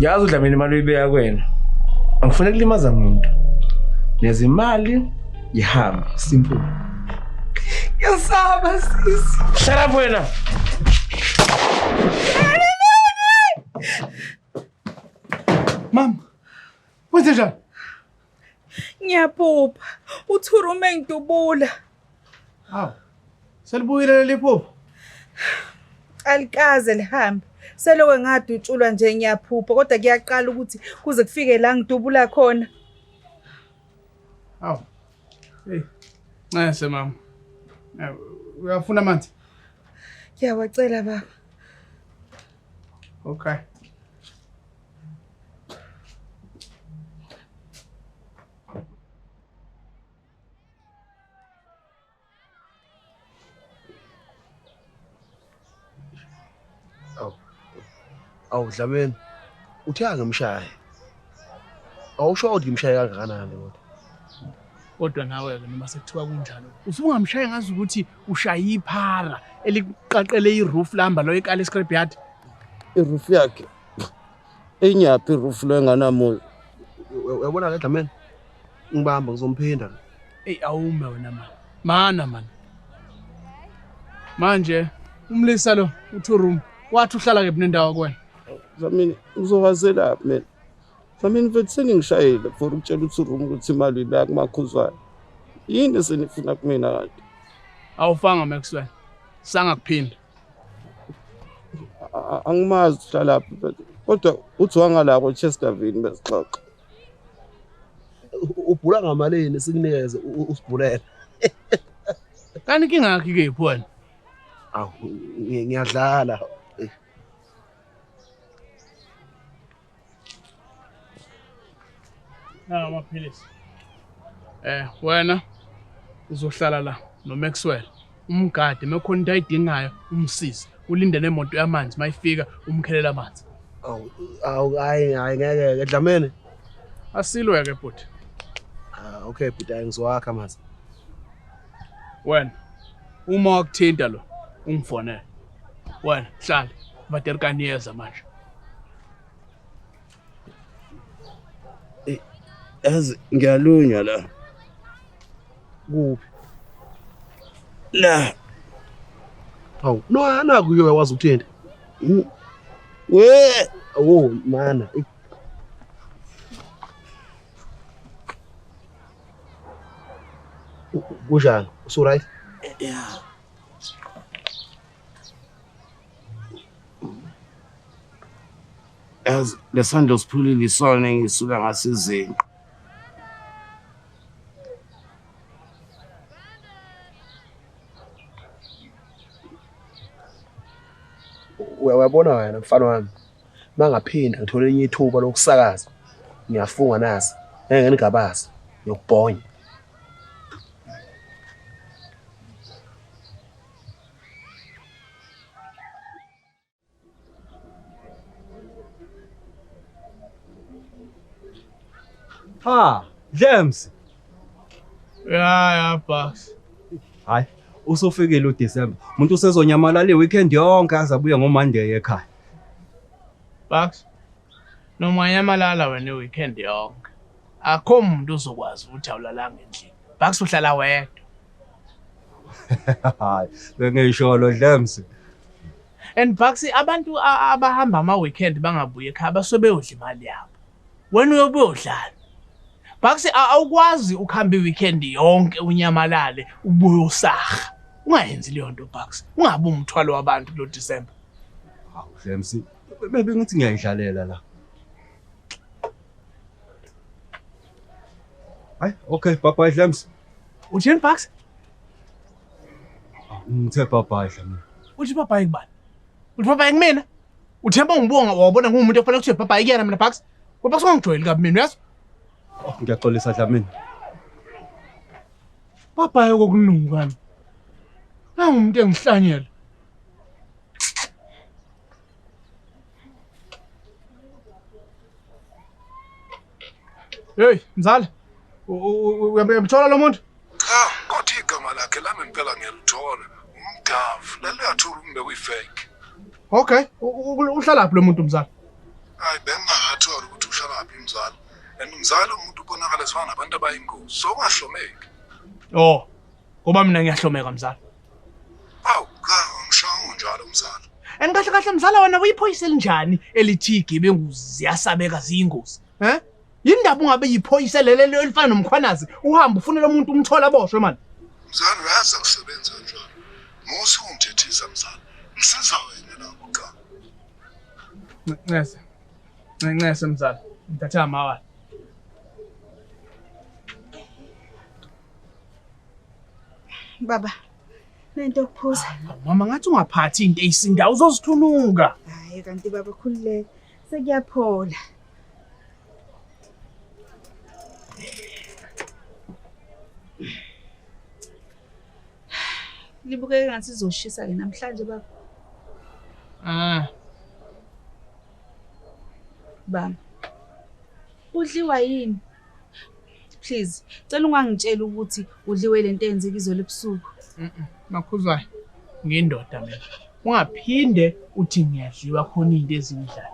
Ngiyazi uDlamini imali uyibeka kuwena. Angifuni kulimaza muntu. Nezimali yihambe simple. Ngiyasaba sisi. Shut up wena. Mama, wenze njani? Ngiyaphupha. Uthurume ngidubula. Hawu. Selibuyile leli phupho. Alikaze lihambe. Selokwe ngadutshulwa nje ngiyaphupha kodwa kuyaqala ukuthi kuze kufike la ngidubula khona. Hawu. Hey. Ncese mama. Uyafuna amanzi? Ngiyawacela baba. Okay. Awu Dlamini, uthe angimshaye. Awusho ukuthi ngimshaye kangakanani kodwa. Kodwa nawe-ke noma sekuthiwa kunjalo, usungamshaya ngazi ukuthi ushaye iphara elikuqaqele i-roof lamba lo ekala scrap yard. I-roof yakhe. Inyaphi i-roof lo enganamuzi? Uyabona ke Dlamini? Ngibamba ngizomphinda. Ey awume wena man. Mana man. Manje umlisa lo uTwo room wathi uhlala kephi nendawo kuwena? Dlamini uzowazelaphi mina? Dlamini mfethu seningishayile for ukutshela uTwo room ukuthi imali uyibeka kumakhuzwayo. Yini esenifuna kumina kanti? Awufanga Maxwell. Sangakuphinda. Angimazi uhlalaphi mfethu. Kodwa uthi wangala ko Chesterville besixoxa. Ubhula ngamalini sikunikeze usibhulele. Kanti inkinga yakho ikephi wena? Awu ngiyadlala. Nawa amaphilisi. Wena uzohlala la noMaxwell. Umgade mekhona into ayidingayo umsize. Ulinde nemoto yamanzi mayifika umkhelela amanzi. Awu awu hayi hayi ngeke Dlamini. Asilwe ke bhuti. Ah okay bhuti ngizowakha amanzi. Wena uma wakuthinta lo ungifonele. Wena hlala vaterkaniyeza manje. Yazi ngiyalunywa la. Kuphi? La. Hawu, no naku uyakwazi ukuthinta. We, oh mana. Kunjani? Usu right? Yeah. Yazi lesandla siphulile isona engisuka ngasizinqa. Uyabona wena mfana wami, mangaphinda ngithole elinye ithuba lokusakaza, ngiyafunga nasi, ngeke ngigabaze, ngiyokubhonya. Ha, James. Ya Bucks. Hayi, usufikile uDecember. Umuntu usezonyamalala iweekend yonke azabuya ngoMonday ekhaya. Bucks. Noma nyamalala wena iweekend yonke. Akho umuntu uzokwazi ukuthi awulalanga endlini. Bucks uhlala wedwa. Hayi, bengisholo James. And Bucks abantu abahamba ama weekend bangabuye ekhaya basuke beyodla imali yabo. Wena uyobe uyodlala. Bucks awukwazi ukuhamba iweekend yonke unyamalale ubuye usaha. Ungayenzi leyo nto Bucks. Ungabe umthwalo wabantu kulo December. Hawu James, bebe ngithi ngiyayidlalela la. Hayi, okay, bye bye James. Uthini Bucks? Ngithe bye bye Dlamini. Uthi bye bye kubani? Uthi bye bye kumina? Uthemba ungibonga wabona ngumuntu ofanele kuthiwe bye bye kuyena mina Bucks? Ngoba songijwayeli kabi mina uyazi? Oh, ngiyaxolisa Dlamini. Bye bye kokunuka. Nangumuntu engihlanyela. Hey, mzala. Uyamthola lo muntu? Cha, kodwa igama lakhe lami impela ngiyalithola. Umdavu, leliyathula umbe kuyifake. Okay, uhlala phi lo muntu mzala? Hayi bengingakade mzala. And mzala umuntu ubonakala esifana nabantu abayingozi. So ungahlomeki. Oh, ngoba mina ngiyahlomeka mzala. Awu, cha, ngishaya njalo mzala. And kahle kahle mzala wena uyiphoyisa elinjani elithi igebengu ziyasabeka ziyingozi? Eh? Yindaba ungabe yiphoyisa leli elifana nomkhwanazi uhambe ufunela umuntu umthola aboshwe manje. Mzala uyazi akusebenza kanjalo. Musa ungithethisa mzala. Ngisiza wena lapho cha. Ncese. Ncese mzala. Ngithatha amawala. Baba, nento yokuphuza. Mama ngathi ungaphathi into eyisindayo uzozithunuka. Hayi kanti baba khululeka. Sekuyaphola. Libukeka ngathi izoshisa ke namhlanje baba. Ah. Baba. Udliwa yini? Please, cela ungangitshela ukuthi udliwe lento eyenzeka izolo ebusuku. Makhuzwayo, ngiyindoda mina. Ungaphinde uthi ngiyadliwa khona into ezindlayo.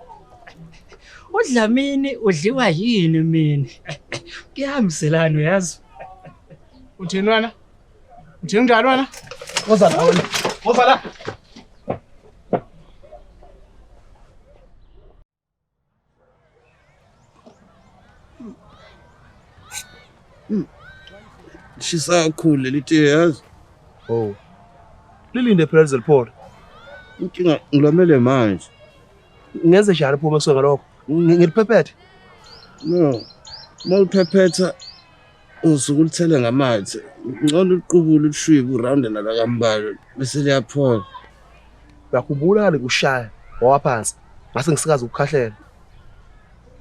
Udlamini udliwa yini mina? Kuyahambiselana uyazi. Uthini wena? Uthini njalo wena? Woza la wena. Woza la. Shisa kakhulu leli tiye yazi. Oh. Lilinde phela lize liphole. Inkinga ngilamele manje. Ngenze njani phuma suka ngalokho? Ngiliphephethe. No. Mawuphephetha usuke ulithele ngamathe. Ngcono uqubule ushwibe uround nalakambalo bese liyaphola. Uyakhumbula ngikushaya wawaphansi. Ngase ngisikaze ukukhahlela.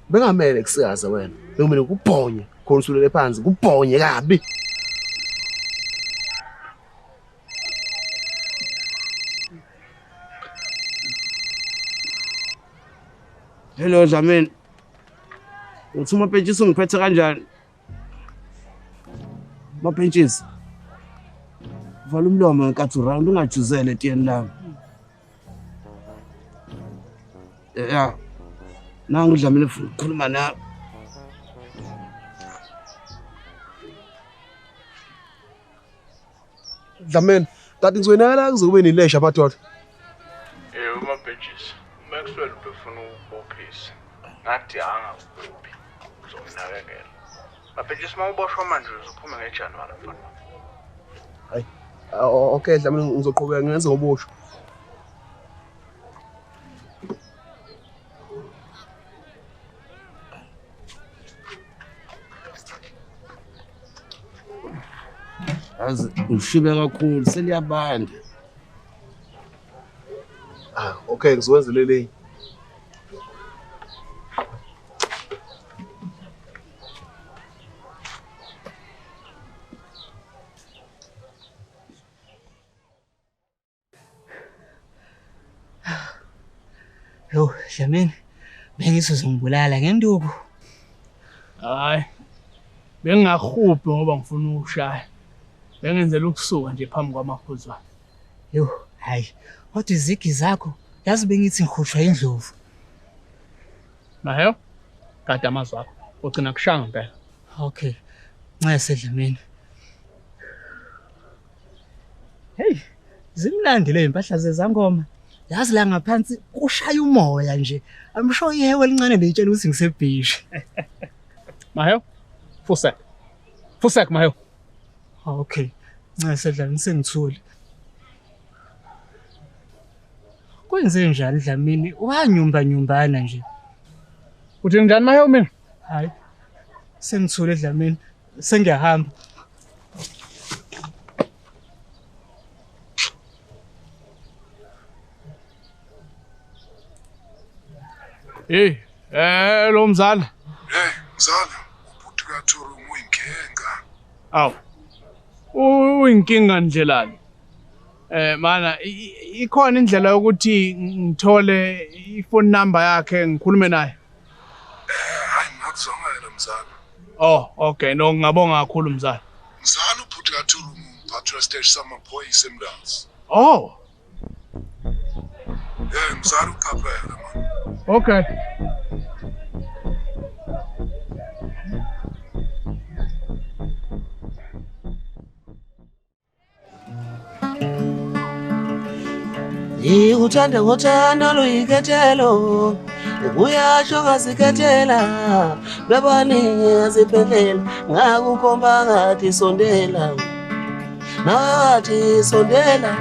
Bengamele kusikaze wena. Bekumele kubhonye khona usulele phansi, kubhonye kabi. Hello Dlamini. Uthi umapentshisi ungiphethe kanjani? Mapentshisi. Vala umlomo ngenkathi uround ungajuzele etiyeni lami. Ya. Nangu uDlamini ufuna ukukhuluma nawe. Dlamini, kanti ngizoyinakala kuze kube nilesha madoda. Eh umapentshisi, Maxwell ubefuna ukubophisa. Ngathi angakuphi. Uzomnakekela. Mapentshisi mawuboshwa manje uzophuma ngeJanuary mfana. Hayi. Okay Dlamini ngizoqhubeka ngenze ngoboshwa. Yazi ushibe kakhulu seliyabanda. Ah, okay ngizokwenza leli. Yo, Dlamini, bengizozongibulala ngenduku. Hayi. Bengingahubhi ngoba ngifuna ukushaya. Bengenzela ukusuka nje phambi kwamakhuzwane. Yo, hayi, kodwa izigi zakho yazi bengithi ngikhushwa indlovu. Maheyo, gada amazwi akho. Ugcina kushaya ngempela. Okay. Ncese Dlamini. Hey, zimnandi le impahla zezangoma. Yazi la ngaphansi kushaya umoya nje. I'm sure ihewe elincane leyitshela ukuthi ngisebhishi. Maheyo, fusek. Fusek Maheyo. Okay. Ncese Dlamini sengithule. Kwenze njani Dlamini? Wanyumba nyumbana nje. Uthi njani Maheyo mina? Hayi. Sengithule Dlamini. Sengiyahamba. Hey, lo mzala. Hey, mzala, ubhuti kaThurum uyinkinga. Awu. Uyinkinga ndlelani? Mana ikhona indlela yokuthi ngithole ifone number yakhe ngikhulume naye. Hayi ngakuzongela mzala. Oh, okay, no ngingabonga kakhulu mzala. Mzala ubhuti kaThurum umphathi wesiteshi samaphoyisa eMlazi. Oh. Hey, mzala uqaphele man. Okay. Ngikuthanda ngothando luyikhethelo, kuyasho ngazikhethela, bebaningi ngaziphelela, ngakukhomba ngathi sondela, nawe sondela,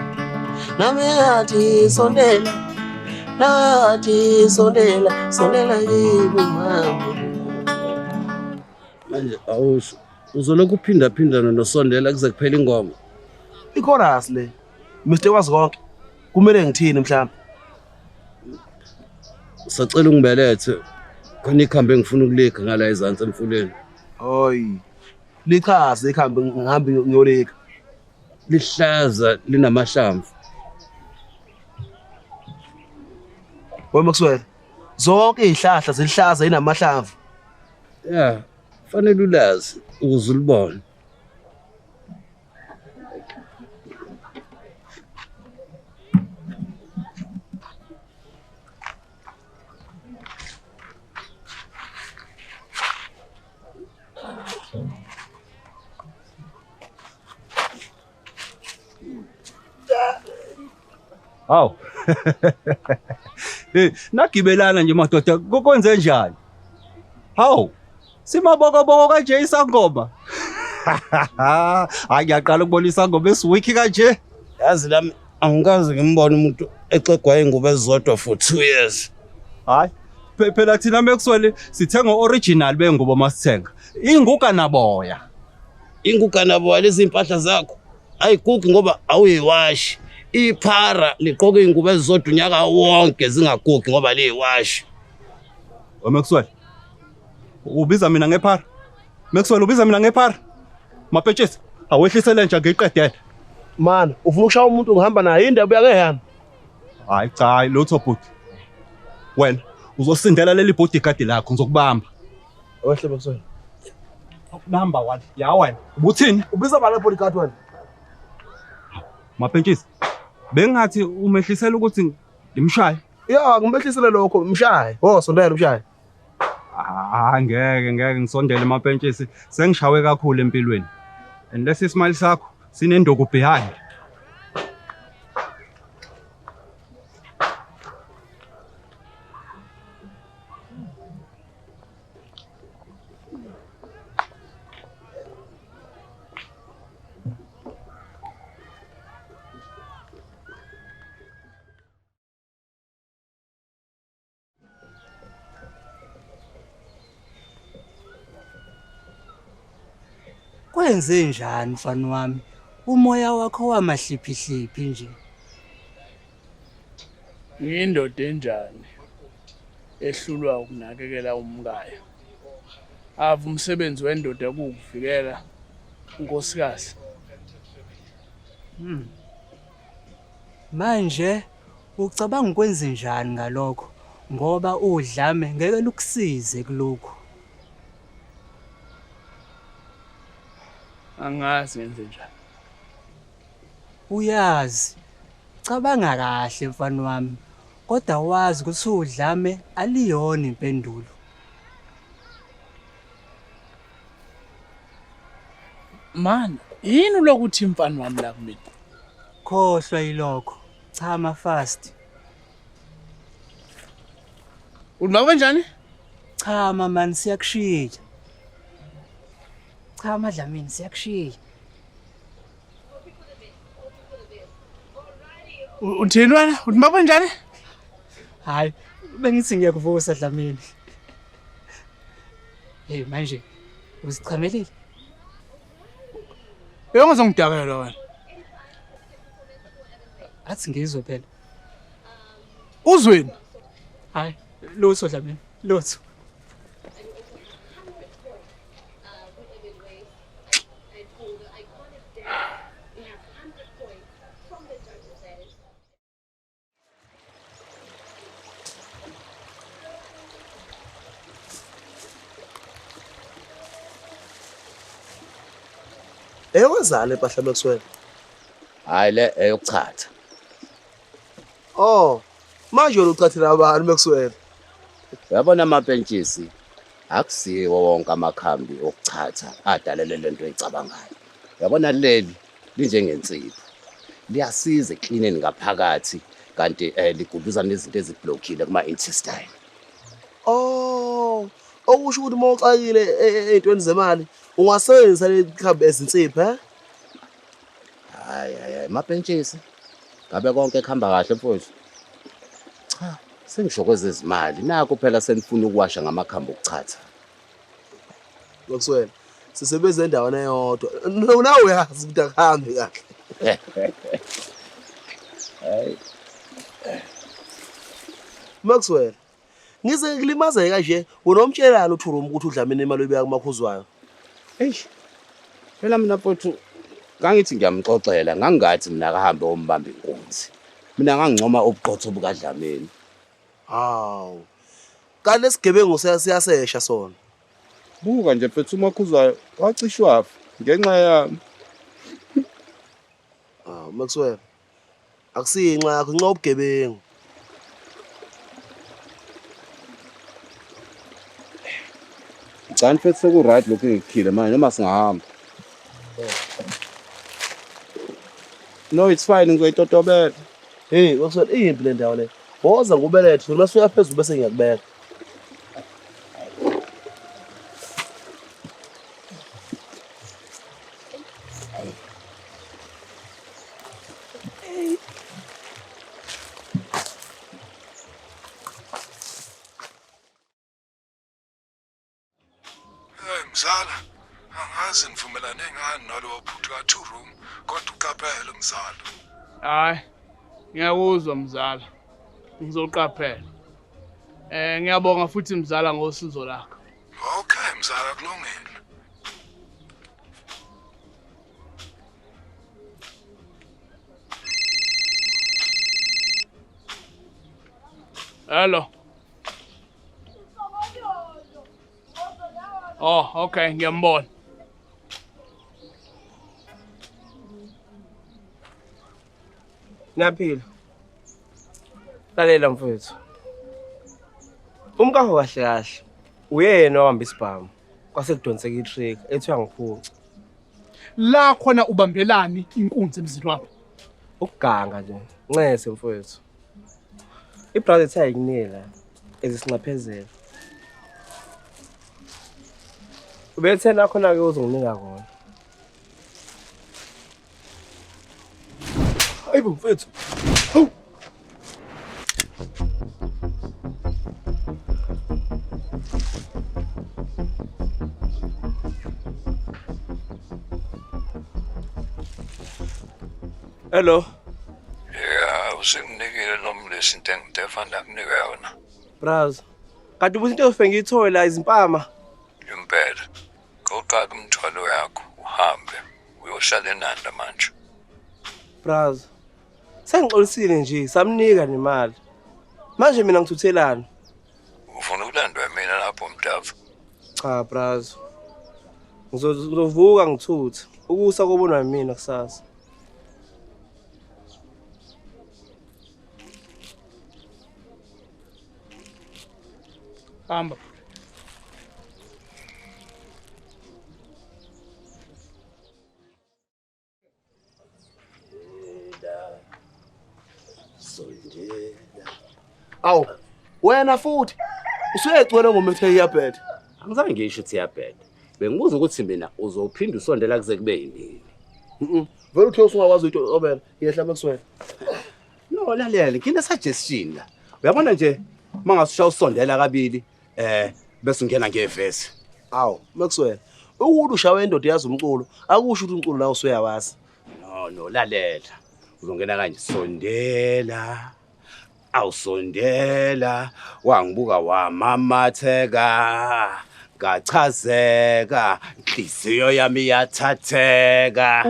nami ngathi sondela, nawe sondela, sondela kimi mama. Manje awusho uzolokhu uphindaphindana nosondela kuze kuphele ingoma. I-chorus le, Mr. Wazi konke. Kumele ngithini mhlawumbe? Sacela ungibelethe khona ikhambi engifuna ukulikha ngala ezansi emfuleni. Oy. Lichaze ikhambi ngihambe ngiyolika. Lihlaza linamahlamvu. Wena Maxwell, zonke izihlahla zilihlaza inamahlamvu. Yeah, fanele ulazi ukuze ulibone. Hawu. Eh, nagibelana nje madoda, kwenze njani? Hawu. Simabokoboko kanje isangoma. Hayi ngiyaqala ukubona isangoma esiwiki kanje. Yazi lami angikaze ngimbone umuntu exegwa ingubo ezizodwa for 2 years. Hayi. Phela thina Maxwell sithenga original bengubo masithenga. Inguga naboya. Inguga naboya lezi impahla zakho ayigugi ngoba awuyiwashi. Iphara liqoka ingubo ezizodwa unyaka wonke zingagugi ngoba liyiwashi. We Maxwell. Ubiza mina ngephara. Maxwell ubiza mina ngephara. Mapetshisi awehlisele nje ngiqedele. Man, ufuna ukushaya umuntu ngihamba naye indaba yakeyami. Hayi cha, lutho bhuti. Wena uzosindela leli bodyguard lakho ngizokubamba. Wehle Maxwell. Number 1. Ya wena. Ubuthini? Ubiza bani bodyguard wena? Mapentshisi. Bengathi umehlisela ukuthi ngimshaye. Ya, ngimehlisele lokho, mshaye. Oh, sondela umshaye. Ah, ngeke ngisondele mapentshisi. Sengishawe kakhulu empilweni. And lesi smile sakho sinenduku behind. Kwenze njani mfana wami? Umoya wakho wamahliphihliphi nje. Ngiyindoda enjani ehlulwa ukunakekela umkayo? Ave umsebenzi wendoda kuwukuvikela unkosikazi. Manje ucabanga ukwenze njani ngalokho? Ngoba udlame ngeke lukusize kulokhu. Angazi ngenze njani. Uyazi, cabanga kahle mfana wami, kodwa wazi ukuthi udlame aliyona impendulo. Man, yini lokuthi mfana wami la kumina? Khohlwa yilokho. Chama fast. Uthi kanjani? Chama man, siyakushiya. Chama Dlamini, siyakushiya. Uthini wena? Uthi kanjani? Hayi, bengithi ngiyakuvusa Dlamini. Hey manje uzichamelile? Uyongizongidakela wena. Athi ngizwe phela. Uzweni? Hayi, lutho Dlamini, lutho. Eyokwenzani impahla Maxwell? Hayi le eyokuchatha. Oh, manje wena uchathela abantu Maxwell. Uyabona amapentshisi akusiwo wonke amakhambi okuchatha adalele lento oyicabangayo. Uyabona leli linjengensipho. Liyasiza eklineni ngaphakathi, Kanti ligudluza nezinto eziblockile kuma intestine. Oh, okusho ukuthi uma uxakile ey'ntweni zemali ungasebenzisa leli khambi ezinsipho, eh? Hayi hayi hayi mapentshisi. Ngabe konke kuhamba kahle mfowethu. Cha, sengisho kwezezimali nakho phela senifuna ukuwasha ngamakhambi okuchatha. Maxwell, sisebenza endaweni eyodwa. Nawe uyazi ukuthi akuhambi kahle. Hayi. Maxwell, ngize ngikulimaze kanje, wena umtshelani uThurum ukuthi uDlamini imali oyibeka kuMakhuzwayo? Eish. Phela mina mfowethu ngangithi ngiyamxoxela, ngangingathi mina akahambe ombamba inkunzi. Mina ngangincoma ubuqotho bukaDlamini. Hawu. Kanti lesigebengu siyasesha sona. Buka nje mfethu uMakhuzwayo wacishwa wafa ngenxa yami. Ah, Maxwell. Akusiyinxa yakho, inxa ubugebengu. Cha mfethu seku-right lokhu engikukhile manje noma singahamba. No, it's fine ngizoyitotobela. Hey, Maxwell, iyimpi le ndawo le. Woza ngubelethe, uma sifika phezulu bese ngiyakubeka. Hey mzala, angazi nivumelane ngani nalowo bhuti ka-two room, kodwa uqaphele mzala. Hayi, ngiyakuzwa mzala. Ngizoqaphela. Ngiyabonga futhi mzala ngosizo lakho. Okay mzala, kulungile. Hello. Oh, okay, ngiyambona. Naphila. Lalela mfowethu. Umkakho kahle kahle uyena owahamba isibhamu kwase kudonseka i-trigger ethi uyangiphuca. La khona ubambelani inkunzi emzini wami? Ukuganga nje. Ncese mfowethu. I-brother ethi ayikunike la ezisinxephezela. Ubethe nakhona ke uzonginika kona. Hayibo mfethu. Hawu. Hello. Ya, usenginikile nomlesi into engidefanda kunika yona. Braz. Kanti ubuthi into yofe ngiyithole la izimpama. Impela. Qoqa umthwalo yakho uhambe uyohlala eNanda manje. Braz. Sengixolisile nje, samnika nemali. Manje mina ngithuthelana. Ufuna ukulandwa mina lapho mntavu? Cha braz. Ngizovuka ngithuthe. Ukusa kobonwa mina kusasa. Hamba. Awu, wena futhi usuyecwele ngomethe iyabheda. Angizange ngisho ukuthi iyabheda. Bengibuza ukuthi mina uzophinda usondela kuze kube yinini. Vele uthe usungakwazi uyitobela, yehla Maxwell. No, lalela, ngine suggestion la. Uyabona nje mangasusha usondela kabili bese ungena ngevesi. Awu, Maxwell, ukuthi ushawe indoda yazi umculo, akusho ukuthi umculo nawe usuyawazi. No, lalela. Uzongena kanje sondela. Awusondela, wangibuka wamamatheka. Ngachazeka, inhliziyo yami iyathatheka.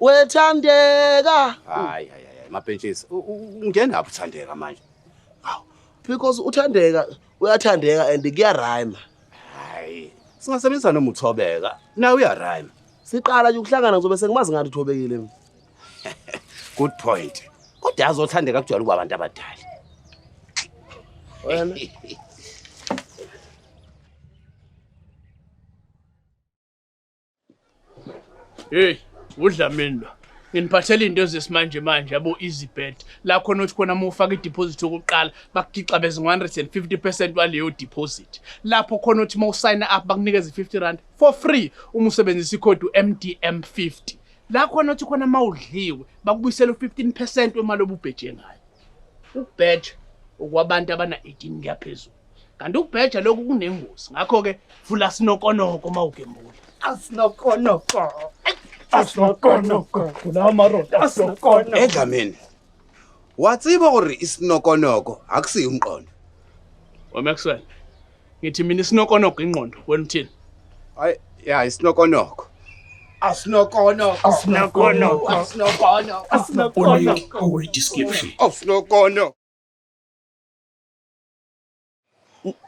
Wethandeka. Hayi hayi hayi, mapentshisi, ungena apho uthandeka manje. Because uthandeka, uyathandeka and kuyarhyme. Hayi, singasebenzisa noma uthobeka, nawe uyarhyme. Siqala nje ukuhlangana ngizobe sengimazi ngathi uthobekile mina. Good point. Kodwa azothandeka kujwayele ukuba abantu abadala. Wena. Hey, uDlamini lo. Nginiphathela into zesimanje manje yabo EasyBet. La khona uthi khona uma ufaka i-deposit yokuqala bakugixa beze 150% waleyo deposit. Lapho khona uthi uma usayina up bakunikeza i-50 rand for free uma usebenzisa ikhodi MDM50. La khona uthi khona uma udliwe bakubuyisela u-15% wemali obubheje ngayo. Ukubheja okwabantu abana 18 kuyaphezulu. Kanti ukubheja lokhu kunengozi. Ngakho-ke vula sinokonoko uma ugembula. Asinokonoko. Asinokonoko. Kula maroda asinokonoko. Edlamini. Watsiba gore isinokonoko akusiyo umqondo. We Maxwell. Ngithi mina isinokonoko ingqondo, wena uthini? Hayi, ya isinokonoko. Asinokonoko. Asinokonoko. Asinokonoko. Asinokonoko. Only description. Asinokonoko.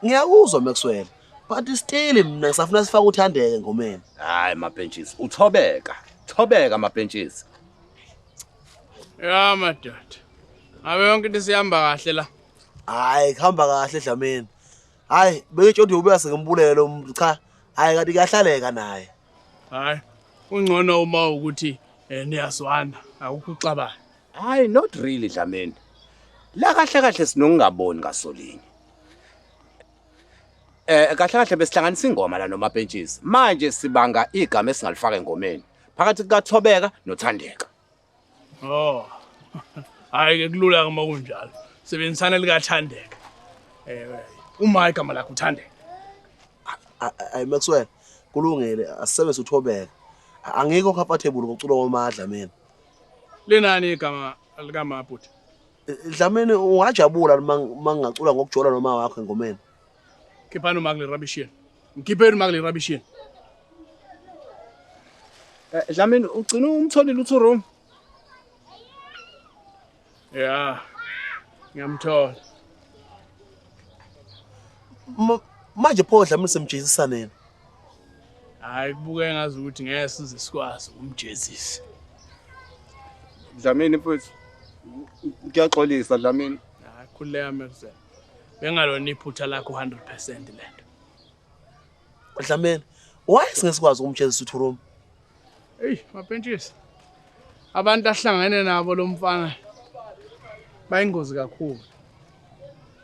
Ngiyakuzwa Maxwell. But still mina ngisafuna sifake uThandeka engomeni. Hayi Mapentshisi, uthobeka. Thobeka Mapentshisi. Ya madoda. Ngabe yonke into isihamba kahle la. Hayi kuhamba kahle Dlamini. Hayi bengitsho ukuthi ubuya sengimbulele lo muntu cha. Hayi kanti kuyahlaleka naye. Hayi ungcono uma ukuthi niyazwana akukho uxabana. Hayi not really Dlamini. La kahle kahle sinokungaboni ngasolinye. Kahle kahle besihlanganisa ingoma la noMapentshisi. Manje sibanga igama esingalifaka engomeni phakathi kukaThobeka noThandeka. Oh. Hayi ke kulula uma kunjalo. Sebenzisana likaThandeka. Uma igama lakho uThandeka. Hayi Maxwell, kulungile asisebenzise uThobeka. Angikho comfortable ngokucula komadla mina. Linani igama likaMabhuti? Dlamini ungajabula uma ngingacula ngokujola noma wakho engomeni. Khiphani uma kule rubbish. Ngikhipheni uma kule rubbish. Dlamini ugcina umtholile u2 room. Ya. Ngiyamthola. Manje pho Dlamini semjezisa nini? Hayi kubuke ngazi ukuthi ngeke size sikwazi ukumjezisa. Dlamini mfowethu. Ngiyaxolisa Dlamini. Hayi khululeka Maxwell. Bengalona iphutha lakho 100% lento. Dlamini, why singesikwazi ukumjezisa u2 room? Hey, Mapentshisi. Abantu ahlangene nabo lo mfana bayingozi kakhulu.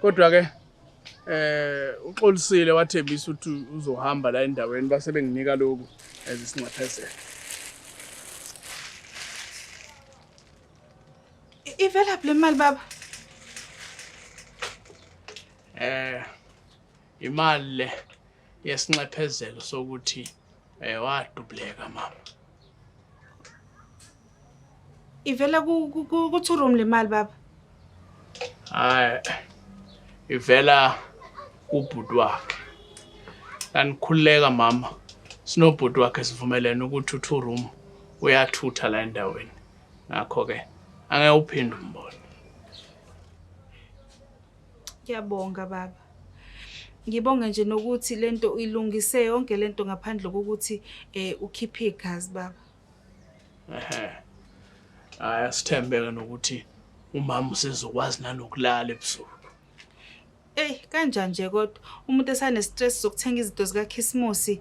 Kodwa ke uxolisile wathembisa ukuthi uzohamba la endaweni base benginika lokhu ezisinxephezelo. Ivela le mali baba. Imali le yesinxephezelo sokuthi wadubuleka mama. Ivela ku 2 room le mali baba. Hayi ivela kubhuti wakhe. Kanikhululeka mama. Sinobhuti wakhe sivumelene ukuthi u2 room uyathutha la endaweni. Ngakho ke angeke uphinde umbone. Ngiyabonga baba. Ngibonga nje nokuthi lento uyilungise yonke lento ngaphandle kokuthi ukhiphe igazi baba. Ehhe. Hayi asithembeke nokuthi umama usezokwazi nanokulala ebusuku. Ey kanjani nje kodwa umuntu esane stress sokuthenga izinto zika Christmas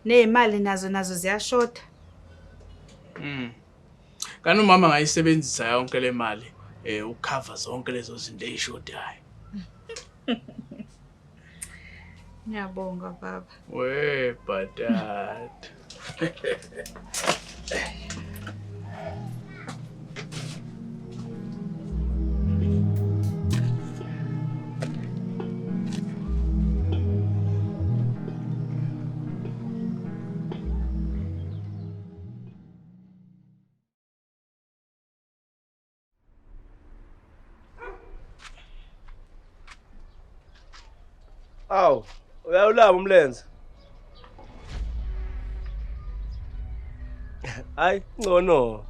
nezimali nazo ziyashoda. Kanti umama angayisebenzisa yonke le mali ukucover zonke lezo zinto ezishodayo. Ngiyabonga baba. We batata. Awu, uyawulaba umlenze. Hayi, ngcono.